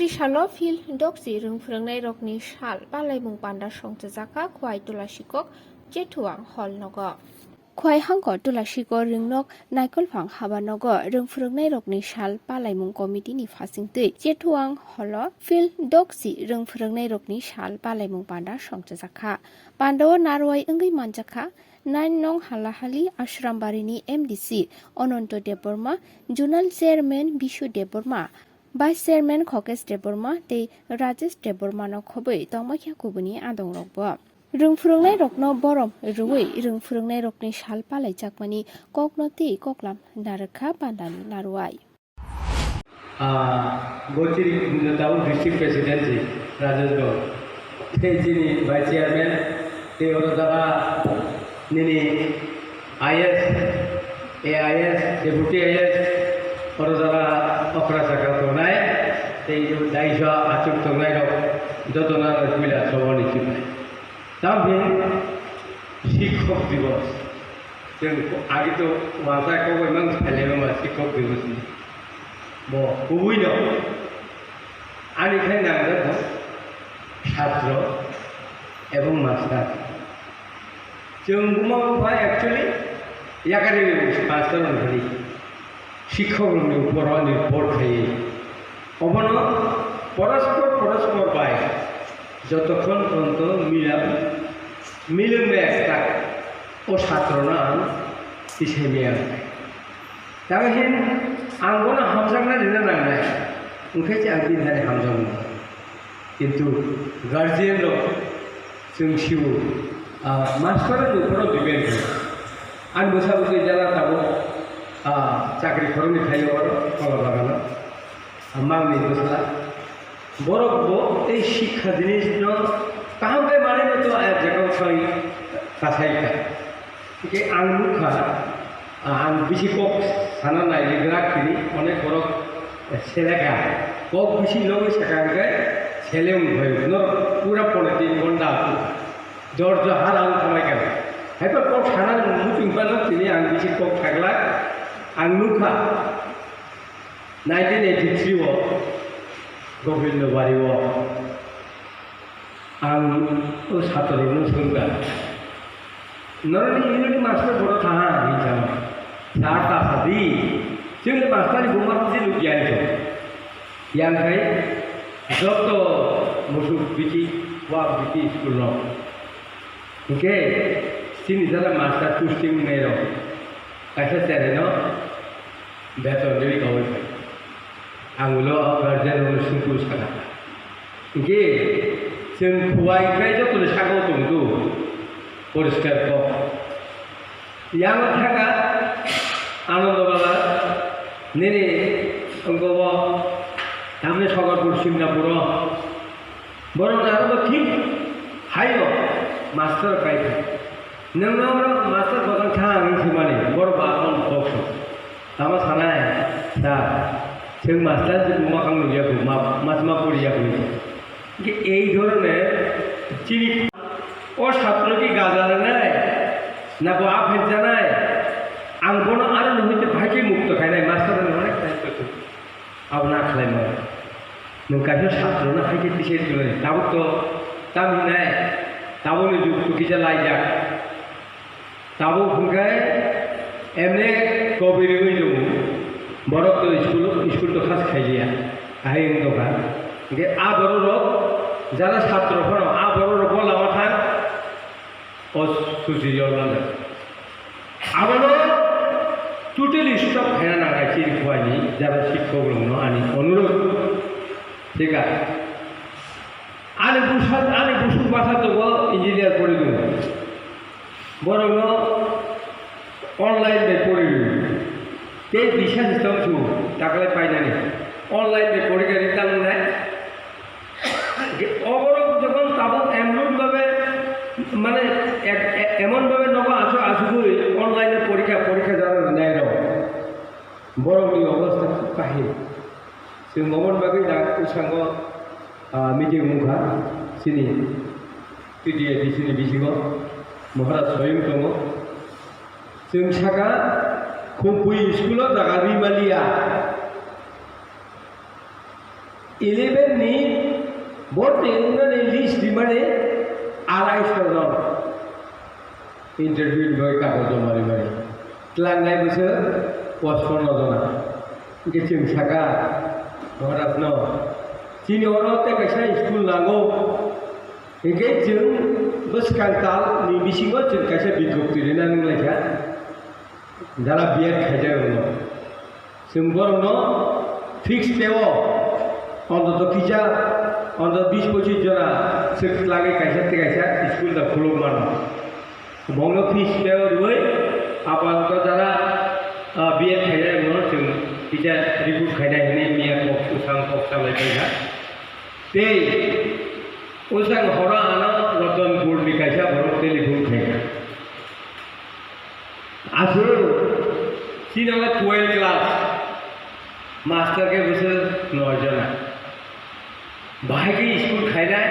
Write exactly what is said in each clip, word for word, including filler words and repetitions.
Twi salo Phil Doksi rwng phwrwngnairokni sal palaimung panda songchajakha Khwai Tulasikok Chethuang Hall nogo. Khwai hangko Tulasikok rwngnok naikolphang haba nogo rwng phwrwngnairokni sal palaimung committee ni phasingtwi Chethuang Hall o Phil Doksi rwng phwrwngnairokni sal palaimung panda songchajakha. Pandao narwai wngwi manjakha nine nong Halahali Ashrambarini M D C Ananto Debbarma, Zonal Chairman Bishu Debbarma, Vice Chairman Khokesh Debbarma tei Rajesh Debbarmano khobwi tongmakha kubuni adongrokbo. Rwng phwrwngnairokno borom rwui rwng phwrwngnairokni sal palaijakmani kokno tei koklam narwkha pandani narwai. Ah, bo chini Nizam District President ji, Rajesh Gau. Tei chini Vice Chairman, tei oro jaga nini I S, A I S, Deputy I S, oro jaga okra saka tongnai, tei daisa achuk tongnai rok jotono ang puila soboni chibai. Tamhin Shikhok Divas. Chwng agi to uansa kokbai mang phailai ma Shikhok Divas ni. Bo kubui no ani khai nangjak bo chhatro ebong master. Chwng buma bupha actually yakari master wngkha di. Shikhok rokni upor o nirbhor khaiwi. Obono porospor porospor bai jotokhon ponto mila, milwng bai ekta o satrono ang tisai maya. Tamo hin ang bono hamjakna rina nangnai, wngkhe se ang bini thani hamjakmung. Kintu guardian rok chwng sio, ah, master ni upor o depend khaio. Ani bwsa bwswi jara tabuk, ah, chakri khoroknwi khaio oro Kola Bagano. Ah, mangni bwsla. Borok bo tei sikha jinis no kaham khe manwi no to ayajak o sai kasai kha. Hingke ang nukha, ah, ang bisi kok sana nai gra kini, onek borok seleka. Kok bisi logoi saka hingke sele wng phai. Norok pura pone tin ghonta dorjo har ang thamai kha. Haiba kok sana muchung phano tini ang bisi kok saglak. Ang nukha nineteen eighty-three o Gobindo Bari o. Ang o satrorokno swngkha, "Norokni unit ni master boro thaha?" hinwi sao. "Sir, ta sadi, chwngni master ni buma tisi nukya," hinwi sao. Yang khai joto musuk bithi, wak bithi school no. Hinkhe chini jara master posting wngnai rok kaisa cherai no beton riwi kawai phai. Ang ulo o guardian rokno sungkru sakha. Hinkhe chwng Khowai khe jotoni sakao tongdo poriskar kok. Yang thaka Anandabala nini wngkha o tamni Sogarpur Simnapuro. Borok naharbo thik haio master kaikha. Nwngno master bwkang tha hinwi swimani, borok bo akon kok song. Tamo sanai, sir, chwng master se buma kang nukya kho, ma-, ma sima poriya kho. Hingke ei dhoroner chini o satro ki gaja rwnai, na bo apher janai, ang bono aro no hoite bahai khe mukto khainai, master no onek khainai. Abo na khlaima. Nwng kaisa satrona hai khe tisa rwmani. Tabuk to tam hinai, tabukni jug to kisa laijak. Tabuk hwnkhe emne kobi rwui tongo. Borok to school, school to khas khailiya. Ahai wng tongkha. Hwnkhe a borok rok jara satro phano a borok rok bo lama thang. O susi yornanda. Abono totally stop khaina nangnai chini Khowai ni jara sikhok rokno ani onurod. Thik a? Ani busa, ani busuk basa tongo engineer pori tongo. Borokno online bai pori rw. Tei bisa system su taklai painani. Online bai pori khe ri tangnai. Oborok jokhon tabuk emon bhabe, mane, ek-, e-, emon bhabe nogo asuk asugwi online-o porikha, porikha jana rwnai rok. Borokni obostha khub kahim. Chwng oboni bagwi da bwskango, ah, meeting wngkha chini T T A D C ni bisingo Maharaj Soyung tongo. Chwng saka, Khumpui school-o jaga rwi maliya. Eleven ni borti wngnani list rimani arai sho jon interview ni bagwi kagoj joma rimani. Tlangnai bwswk pochpono jona. Hwnkhe chwng saka Maharaj no, chini oro tei kaisa school nango. Hwnkhe chwng bwskang tal ni bisingo chwng kaisa bigjapti rina nang lai kha. Jara B Ed khaijak rokno. Chwng borokno fix pay o, ontoto kisa, ontoto bis pochis jona swk twlangwi kaisa tei kaisa school da khuluk mano. Bongno fix pay o rwui, apatoto jara, ah, B Ed khainai rokno chwng kisa recruit khainai hwnwi miya kok swkang kok salai paikha. Tei bwsang horo ano Ratanpurni kaisa borok telephone khaikha. Aswk, chini o twelve class, master khe bwswk noi jona. Bahai khe school khainai?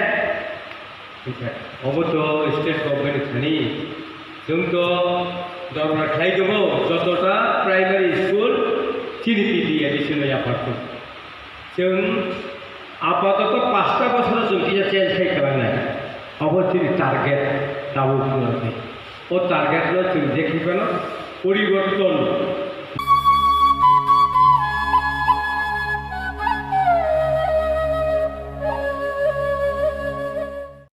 Obo to state government thani. Chwng to dorbar khlai tongo, jotota primary school chini T T A D C no yapharkhu. Chwng apatoto pasta bosoro chwng kisa change khai kwlangnai. Obo chini target tabuk wngkhe. O target no chwng je khai phano poriborton